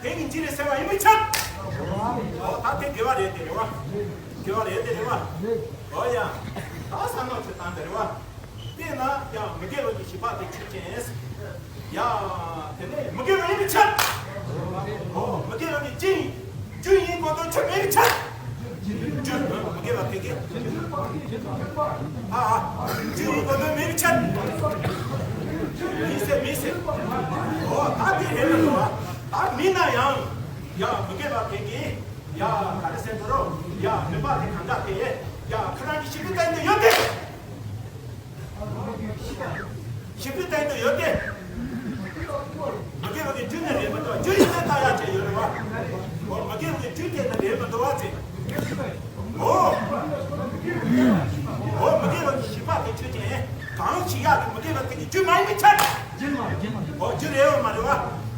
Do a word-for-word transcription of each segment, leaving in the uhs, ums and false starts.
དེ་གི་འཇིགས་རེད་ཟེར་བ་ཡིན་པའི་ཕྱིར། ཨོ་ད་དེ་དགེ་བ་རེད་དེ་རེད་བ། དགེ་བ་རེད་དེ་རེད་བ། ཨོ་ཡ། ད་བསམ་བློ་ཅིག་བཏང་དེ་རེད་བ། དེས་ན་ཡང་མི་དགེ་བ་གི་བྱེད་པ་དེ་ཆོས་ཅན། ཡ། དེ་ནས་མི་དགེ་བ་ཡིན་པའི་ཕྱིར། ཨོ་མི་དགེ་བ་གི་རྒྱུ་ཡིན། རྒྱུ་ཡིན་གོ་དོན་ཆོས་མེད་པའི་ཕྱིར། རྒྱུ་མི་དགེ་བ་དེ་གི། ཨ་ཨ། རྒྱུ་ཡིན་གོ་དོན་མེད་པའི་ཕྱིར། མི་སེ་མི་སེ། ཨོ་ད་དེ་རེད་མི་འདུག་བ། ད་མིན་ན་ཡང་། ཡ་མི་དགེ་བ་དེ་གི། ཡ་ག་རེ་ཟེར་འགྲོ་རོགས། ཡ་མི་པ་དེ་གང་ག་དེ། ཡ་ཁ་རང་གི་ཤི་བའི་ཏན་ཏན་ཡོད་དེ། ཞིབ་ཏུ་བལྟས་དུས་ཡོད་དེ། མ་སྐྱེས་པ་གི་རྒྱུ་ནི་རེད་མི་འདུག་རྒྱུ་ཡིན་ནི་ལྟ་ཡག་ཅིག་ཡོད་རེད་བ། འོ་མ་སྐྱེས་པ་གི་རྒྱུ་དེ་ནི་རེད་མི་འདུག་བ་ཅེ། འོ། འོ་མ་སྐྱེས་པ་གི་ཞིབ་པ་དེ་ཆོས་ཅན། གང་ཞིག་ཡག་གི་མ་སྐྱེས་པ་དེ་གི་རྒྱུ་མ་ཡིན་པའི་ཕྱིར། འོ་རྒྱུ་རེད་བ་མ་རེད་བ།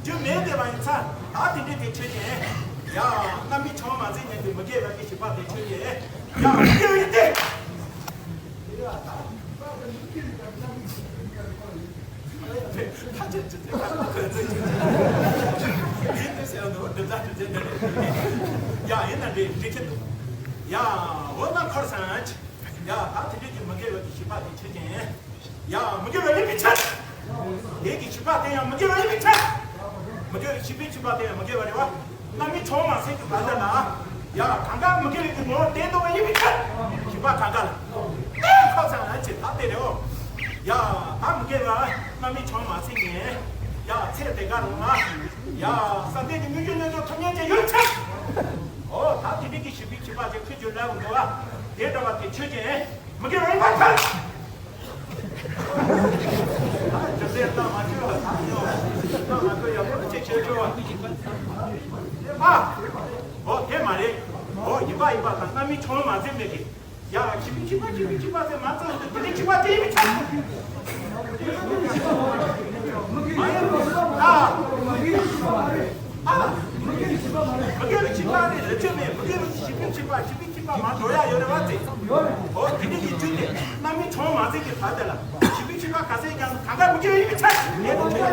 རྒྱུ་མེད་པའི་བ་ཡིན་ཚ། ད་དེ་འདྲའི་དེ་ཆོས་ཅན། ཡ། རྣམ་སྨིན་ཆུང་མ་འཛིན་ཉན་དུས་མ་སྐྱེས་པ་གི་ཞིབ་པ་དེ་ཆོས་ཅན། ཡ་མ་སྐྱེས་པ་ཡིན་ཏེ། ཡ་ཡིན་ན་འདྲ་འདྲ་ཁྱེད་འདུག་ཡ་འོ་ན་འཁོར་སང་ཡ་ད་དེ་འདྲའི་གི་མ་སྐྱེས་པ་གི་ཞིབ་པ་དེ་ཆོས་ཅན། ཡ་མ་སྐྱེས་པ་ཡིན་པའི་ཕྱིར། དེ་གི་ཞིབ་པ་དེ་ཡང་མ་སྐྱེས་པ་ཡིན་པའི་ཕྱིར། མ་སྐྱེས་པའི་ཞིབ་པའི་ཞིབ་པ་དེ་ཡང་མ་སྐྱེས་པ་རེད་བ། རྣམ་སྨིན་ཆུང་མ་ཟིན་གྱི་བར་ལ་ན། ཡ་གང་ག་མ་སྐྱེས་པའི་གི་ངོ་བོ་བསྟན་འདུག་པ་ཡིན་པའི་ཕྱིར། ཞིབ་པ་གང་ག་ལ། ཨེ་ཁོ་ཚང་ང་ཆེ་ད་དེ་རེད་འོ། ཡ་ད་མ་སྐྱེས་པ་རྣམ་སྨིན་ཆུང་མ་ཟིན་ངེས། ཡ་ཚེ་དེ་ག་རུང་ལ། ཡ་བསམ་གཏན་གྱི་དངོས་རྒྱུ་དངོས་གྲུབ་ཐོབ་ཉན་ཅན་ཡོད་ཕྱིར། འོ་ད་དེ་འདྲའི་གི་ཞིབ་པའི་ཞིབ་པ་ཅིག་ཁུ་བྱུག་ལབ་འདུག་བ། དེ་འདྲ་བ་དེ་ཆོས་ཅན། མ་སྐྱེས་པ་ཡིན་པའི་ཕྱིར། ཇོ་སྲས་ལྟ་མ་བཅོས་པ་དང་ཉོ། ལྟ་མ་བཅོས་ཡག་པོ་ཅིག་བྱེད་ཆོག་པ། ཨ། འོ་དེ་མ་རེད། འོ་ཡིན་པ་ཡིན་པ་དང་རྣམ་སྨིན་ཆུང་མ་འཛིན་མེད་ཀི། ཡ་ཞིབ་པའི་ཞིབ་པ་ཞིབ་པའི་ཞིབ་པ་ཟེར་མ་ཚང་དུ་དེ་ནི་ཞིབ་པ་དེ་ཡིན་པའི་ཕྱིར། མ་ཡིན་པ། ཨ། ཨ། མ་སྐྱེས་པའི་ཞིབ་པ་རེད་ལབ་ཆོག་མེད། མ་སྐྱེས་པའི་ཞིབ་པའི་ཞིབ་པ་ཞིབ་པའི་ཞིབ་པ་མ་འགྲོ་ཡ་ཡོད་རེད་བ་ཟེར། འོ་དེ་འདྲ་ཡིན་རྒྱུ་དེ་རྣམ་སྨིན་ཆུང་མ་ཟིན་གྱི་བར་དེ་ལ་ཞིབ་པའི་ཞིབ་པ་ག་ཚད་ཀྱང་གང་ག་མི་སྐྱེ་བའི་ཡིན་པའི་ཕྱིར། ངས་དེ་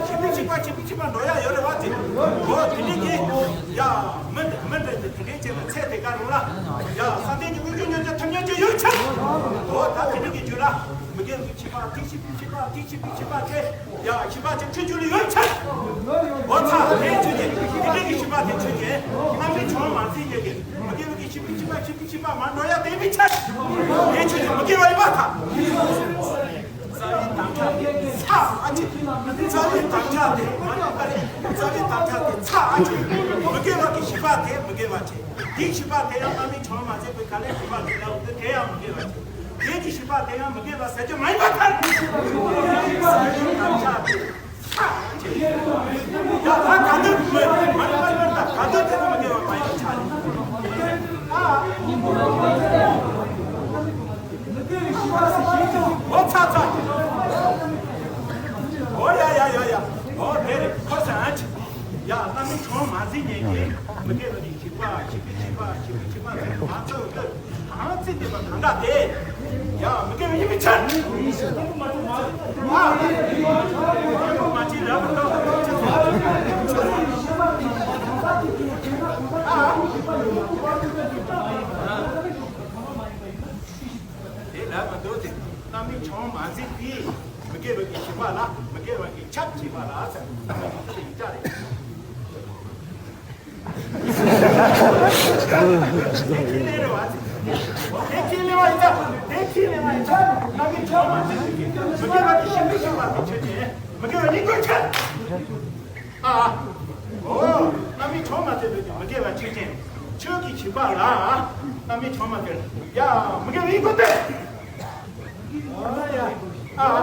ཆོས་ཡ། ཚ་ཚ་ཚ། འོ་དེ་འདྲ་གི་ཡ་མི་མི་འདྲ་དེ་དེ་འདྲའི་ཆེད་དུ་ཚད་དེ་ག་རུང་ལ་ཡ་བསམ་གཏན་གྱི་དངོས་རྒྱུ་ཉོན་ཅན་ཐམས་ཅད་ཀྱི་ཡོད་ཕྱིར། འོ་ད་དེ་འདྲ་གི་རྒྱུ་ལ་མི་དགེ་བའི་ཞིབ་པ་དེ་ཞིབ་པའི་ཞིབ་པ་དེ་ཞིབ་པའི་ཞིབ་པ་དེ། ཡ་ཞིབ་པ་ཅིག་ཁྲིད་རྒྱུ་ལ་ཡོད་ཕྱིར། འོ་ཚ་དེའི་ཆོས་ཅན། དེ་འདྲ་གི་ཞིབ་པ་དེ་ཆོས་ཅན། རྣམ་སྨིན་ཆུང་མ་འཛིན་ཉེ་གི་མི་དགེ་བའི་ཞིབ་པའི་ཞིབ་པ་ཞིབ་པའི་ཞིབ་པ་མ་འགྲོ་ཡ་དེ་མི་ཕྱིར། དེའི་ཆོས་ཅན་མི་དགེ་བ་ཡིན་པར་ཐལ། རྩ་བའི་དམ་བཅའ་དེ་ཚ་ཨ་ཅེ། རྩ་བའི་དམ་བཅའ་དེ་མ་ཡིན་པ་རེད། རྩ་བའི་དམ་བཅའ་དེ་ཚ་ཨ་ཅེ། མི་དགེ་བ་གི་ཞིབ་པ་དེ་མི་དགེ་བ་ཅན། དེའི་ཞིབ་པ་དེ་ཡང་རྣམ་སྨིན་ཆུང་མ་འཛིན་པའི་ག་ལེར་ཞིབ་པ་དེ་ལ་འོ་དེ་དེ་ཡང་མི་དགེ་བ་ཅན། དེའི་ཞིབ་པ་དེ་ཡང་མི་དགེ་བ་ཟེར་རྒྱུ་མ་ཡིན་པར་ཐལ། རྩ་བའི་དམ་བཅའ་དེ། ཡ་ད་ག་འདོད་མི་མ་ཡིན་པ་ཡིན་པར་ཐལ། ག་འདོད་དེ་ནི་མི་དགེ་བ་མ་ཡིན་པར་ཐལ། ཨ། འོ་ཚ་ཚ། འོ་ཡ་ཡ་ཡ་ཡ། འོ་དེ་རེད་ཁོ་ཚ་ཨ་ཅི། ཡ་རྣམ་སྨིན་ཆུང་མ་འཛིན་ཉེ་གི་མི་དགེ་བ་ནི་ཞིབ་པ་ཞིབ་པའི་ཞིབ་པ་ཞིབ་པའི་ཞིབ་པ་ཟེར་མ་ཚོད་ལྟ། གང་ཚེ་འདས་པ་གང་དག་དེ། ཡང་མི་དགེ་བ་ཡིན་པའི་ཕྱིར། ཨ། མ་ཅི་ར་མི་འདོད། ཨ། དེ་ལ་མི་འདོད་དེ། རྣམ་སྨིན་ཆུང་མ་འཛིན་པའི་མི་དགེ་བ་གི་བྱེད་པ་ལ་མི་དགེ་བ་གི་ཁྱབ་བྱེད་པ་ལ་ཟེར། དེ་ཡིག་ཆ་རེད། དེ་ཁས་ལེན་རེད་བ། དེ་ཁས་ལེན་བ་ཡིན་ཙང་། དེ་ཁས་ལེན་བ་ཡིན་ཙང་། རྣམ་སྨིན་ཆུང་མ་ཟེར་གྱི་མི་དགེ་བ་དེ་ཤིན་ཏུ་ཤིན་པ་དེ་ཆོས་ཅན། མི་དགེ་བ་ནི་ཀུན་ཁྱབ། ཨ། འོ། རྣམ་སྨིན་ཆུང་མ་ཟེར་བའི་མི་དགེ་བ་ཆོས་ཅན། ཆོས་ཀྱི་བྱེད་པ་ལ་རྣམ་སྨིན་ཆུང་མ་ཟེར། ཡ། མི་དགེ་བ་ཡིན་དགོས་ཏེ། ཨ་ཡ། ཨ།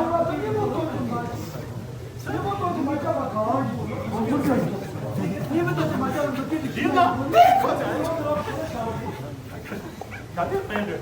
ཡིན་ན་དེ་ཁོ་ཚོ་ད་དེ་མེད་འགྲོ།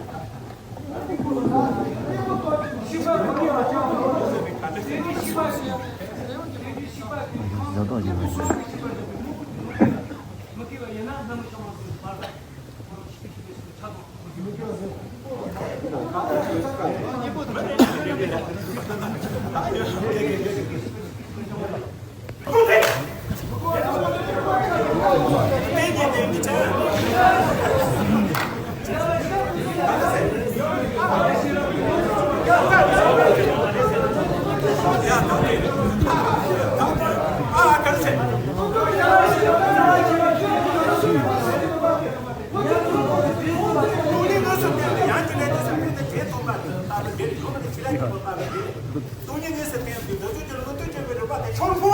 སྟོང་ཉིད་གནས་སུ་བསྟན་པའི་འདོད་ཆོས་ཀྱི་ལུང་བསྟན་བྱེད་པའི་རིགས་པ་དེ་ཆོས་ལུགས་པོ།